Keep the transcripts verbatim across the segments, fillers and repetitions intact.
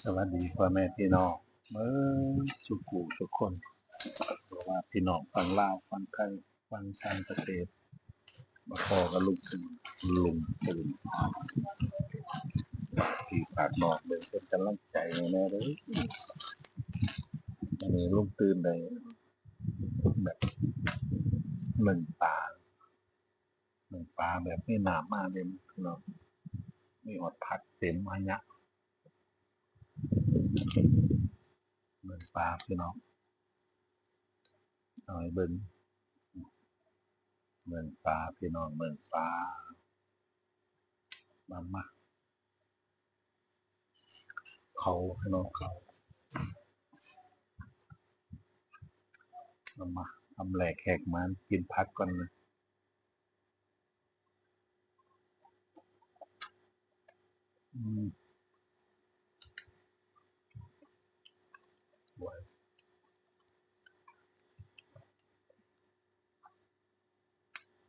สวัสดีพ่อแม่พี่น้องเมื่อสุกูทุกคน เพราะว่าพี่น้องฝั่งลาวฝั่งไทยฝั่งต่างประเทศ มาพอกับลุงตื่นลุงตื่นที่ปากนอกเลยเป็นกำลังใจให้แน่เลยอันนี้ลุงตื่นได้แบบหนึ่งปลาหนึ่งปลาแบบไม่หนามากเลยพี่น้องมีหอดผักเต็มอันเนี้ยหนึ่งปลาพี่น้องเอาให้เบิ่งหนึ่งปลาพี่น้องหนึ่งปลามามาเขาพี่น้องเขามามาทำแหลกแหกมันกินผักก่อนนะ อืมโอ้ย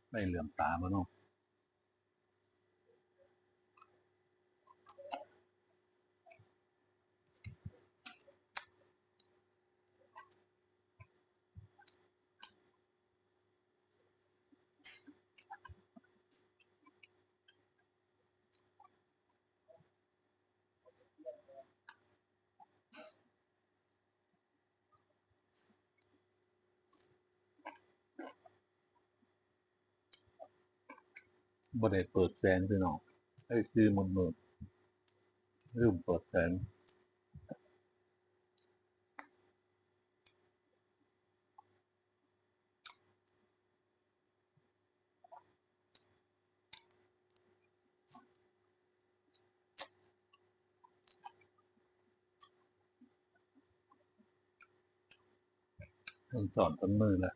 ไม่เหลื่อมตามาเนาะบ่ได้เปิดแสงพี่น้องไอ้คือมันมืดลืมเปิดแสงต้องสอนต้นมือละ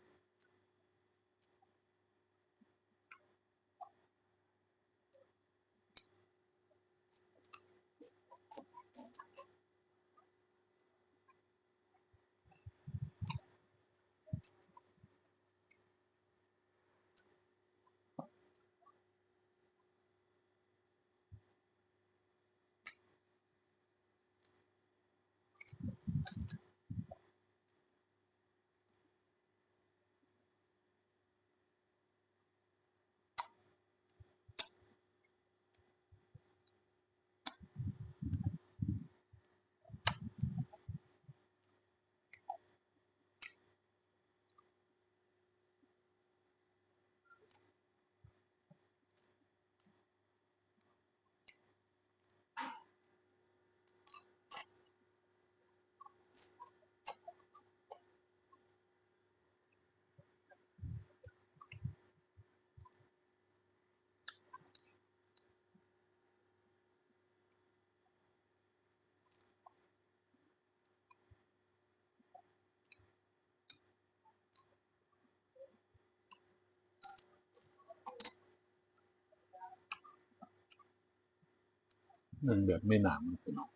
นึ่งแบบไม่หนามพี่น้อง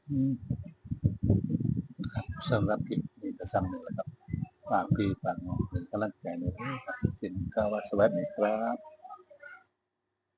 อืม ครับ สำหรับคลิปนี้ก็ส่ำนี้แหละครับ ฝากพี่ฝากน้องเป็นกำลังใจหน่อยเด้อครับ เป็นคำว่าสวัสดีครับ